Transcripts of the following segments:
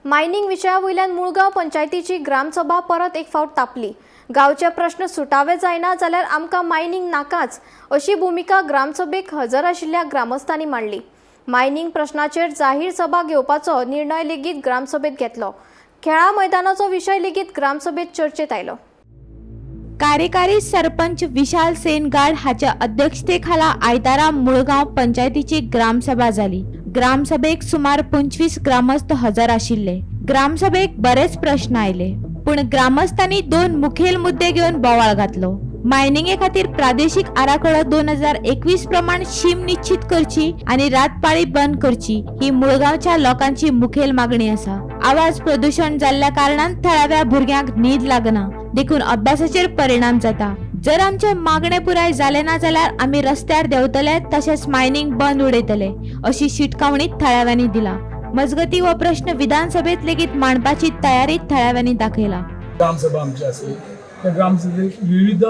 Mining विशया वयल्यान मुळगांव पंचायतीची ग्रामसभा परत एक फावट तापली. गांवचे प्रश्न सुटावे जायना जाल्यार आमकां मायनिंग नाकाच अशी भुमिका ग्रामसभेक हजर आशिल्ल्या ग्रामस्थांनी मांडली. मायनिंग प्रश्नाचेर जाहीर सभा घेवपाचो निर्णय लेगीत ग्रामसभेत घेतलो. खेळा मैदानाचो विशय लेगीत ग्रामसभेत चर्चेत आयलो. कार्यकारी सरपंच विशाल सेनगाड हाच्या अध्यक्षतेखाला आयतारा मुळगांव पंचायतीची ग्रामसभा जाली. ग्रामसभेक सुमार 25 ग्रामस्थ हजर आशिल्ले. ग्रामसभेक बरेच प्रश्न आयले, पूण ग्रामस्थांनी दोन मुखेल मुद्दे घेवन बोवाळ घातलो. मायनिंगे खातीर प्रादेशीक आराखडो 2021 प्रमाण शीम निश्चित करची आनी रातपाळी बंद करची ही मुळगांवच्या लोकांची मुखेल मागणी आसा. आवाज प्रदूषण जाल्ल्या कारणान थळाव्या भुरग्यांक न्हीद लागना, देखून अभ्यासाचेर परिणाम जाता. जर आमचे मागणे पुराय जाले ना जाल्यार आमी रस्त्यार देंवतले, तशेंच मायनिंग बंद उडयतले अशी शिटकावणी थळाव्यांनी दिला. मजगती, हो प्रश्न विधानसभेत लेगीत मांडपाची तयारी थळाव्यांनी दाखयला. ग्रामसभा आमची आसली. त्या ग्रामसभेक विविध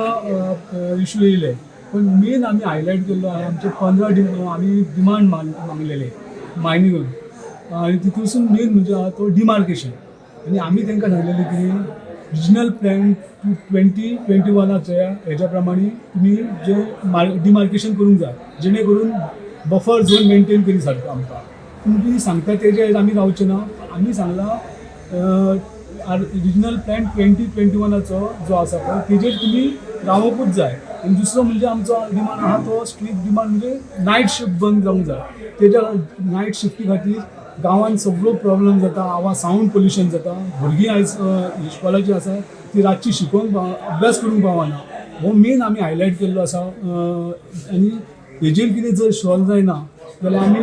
इशू येयले, पण मेन आमी हायलायट केल्लो आहा आमचे 15 आमी डिमांड मागलेले मायनिंगाक आनी तितूंसून मेन म्हणजे आहा तो डिमार्केशन. आनी आमी तांकां सांगलेलें की रिजनल प्लॅन टू 2021च्या हेज्या प्रमाणे तुमी जे डिमार्केशन करूंक जाय, जेणे करून बफर झोन मेंटेन करी सारको आमकां. तुमी सांगता तेजेर आमी रावचे ना. आमी सांगलां, रिजनल प्लॅन 2021चो जो आसा पळय, तेजेर तुमी रावपूच जाय. आनी दुसरो म्हणजे आमचो डिमांड आहा तो स्ट्रीक्ट डिमांड म्हणजे नायट शिफ्ट बंद जावंक जाय. तेज्या नायट शिफ्टी खातीर गांवांत सगळो प्रॉब्लम जाता, आवाज, सावंड पोल्युशन जाता. भुरगीं आयज इश्कोलाची आसा ती रातची शिकोवंक अभ्यास करूंक पावना. हो मेन आमी हायलायट केल्लो आसा. आनी हेजेर कितें जर सॉल्व जायना जाल्यार आमी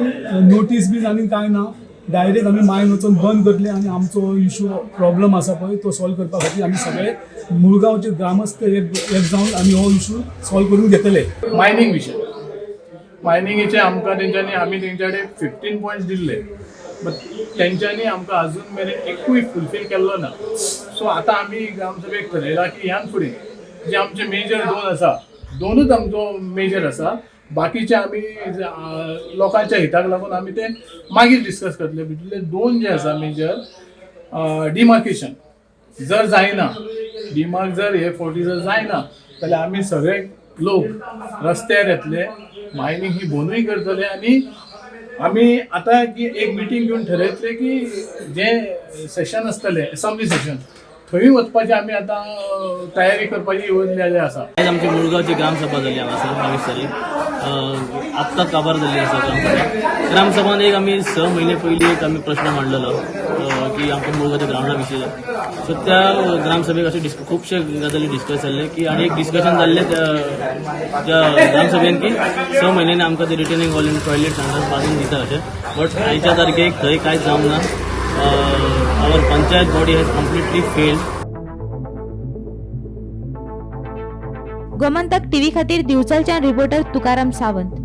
नोटीस बीन आनी कांय ना, डायरेक्ट आमी मायन वचून बंद करतले आनी आमचो इशू, प्रॉब्लम आसा पळय, तो सॉल्व करपा खातीर आमी सगळे मुळगांवचे ग्रामस्थ एक एक जावन आमी हो इशू सॉल्व करून घेतले. मायनींग विशय, मायनिंगेचे आमकां तेंच्यांनी, आमी तेंच्या कडेन 15 पॉयंट्स दिल्ले, बट तेंच्यांनी आमकां अजून मेरेन एकूय फुलफील केल्लो ना. सो आतां आमी ग्रामसभेक ठरयलां की ह्यान फुडें जे आमचे मेजर दोन आसा, दोनूच आमचो मेजर आसा, बाकीचे आमी लोकांच्या हिताक लागून आमी ते मागीर डिस्कस करतले. भितरले दोन जे आसा मेजर, डिमार्केशन जर जायना, डिमार्क जर हे फावटी जर जायना जाल्यार आमी सगळे लोक रस्त्यार येतले, मायनींग ही बंदूय करतले. आनी आमी आतां की एक मिटींग घेवन ठरयतले की जे सेशन आसतलें, एसम्बली सेशन, थंय वचपाची आमी आतां तयारी करपाची येवजलेली आसा. आयज आमची मुळगांवची ग्रामसभा जाली हांगासर 22 तारीख. आत्तां काबार जाल्ली आसा ग्रामसभा. ग्रामसभान एक आमी 6 म्हयने पयलीं एक आमी प्रश्न मांडलेलो की आमकां मुळगांवच्या ग्रावंडा विशीं. सो त्या ग्रामसभेक अशे खुबशे गजाली डिस्कस जाल्ले की आनी एक डिस्कशन जाल्लें त्या त्या ग्रामसभेन की 6 म्हयन्यांनी आमकां ते रिटेनिंग वॉल आनी टॉयलेट हांगा बांदून दिता अशें. बट आयच्या तारखेक थंय कांयच जावंक ना. Our panchayat body has completely failed. Gomantak TV खातीर दिवचलच्यान रिपोर्टर तुकाराम सावंत.